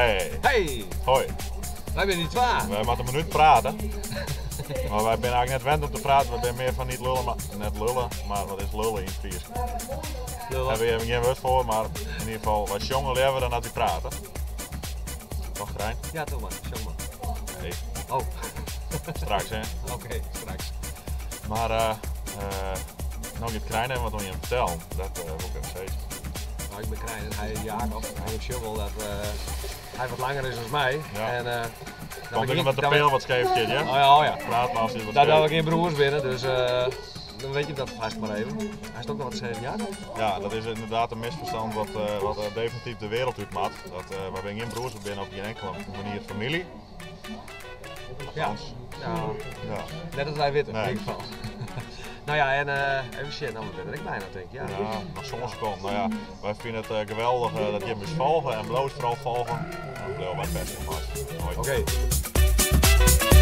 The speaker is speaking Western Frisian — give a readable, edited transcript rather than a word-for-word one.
Hey. Hey! Hoi. Wy binne die twa. Wy moatte in minút prate. Mar wy binne eigentlik net wend om te praten, wy binne mear fan niet lullen, mar net lullen, mar wat is lullen yn it Frysk? Lullen. Dêr hawwe we gjin wurd foar, mar yn ieder gefal, wy sjonge leaver dan dat wy prate. Toch Krijn? Ja, toch mar, sjong mar. Nee. Oh. Straks hè? Oké, straks. Mar uh, uh, no giet Krijn even wat oan jim fertellen. Dat uh, wol ik even sizze. Nou, ik bin Krijn en hy is Jacob. Hy sjocht wol dat hy wat langer is as my. Ja. En, uh, Komt ek omdat de peal wat skeef sit, ja? Oh ja, oh ja. Praat mar as wat Dat we gjin broers binne, dus uh, dan weet je dat vast maar even. Hy is ook noch wat te sizzen, Jacob? Ja, dat is ynderdaad in misferstân wat, uh, wat definityf de wereld út moat. Dat uh, wy binne gjin broers, we binne op gjin inkelde manier famylje. Ja. Ja. Ja. Net dat wy witte, Nee. yn ieder gefal. Nou ja, en uh, even sjen, nou, we binne der ek byna, tink ik. Ja. Ja, noch sân sekonden. No ja, wy fine it geweldich dat jim ús folgje en bliuw ús foaral folgjen. Dan bliuwe wy bêst fan Hoi. Oké.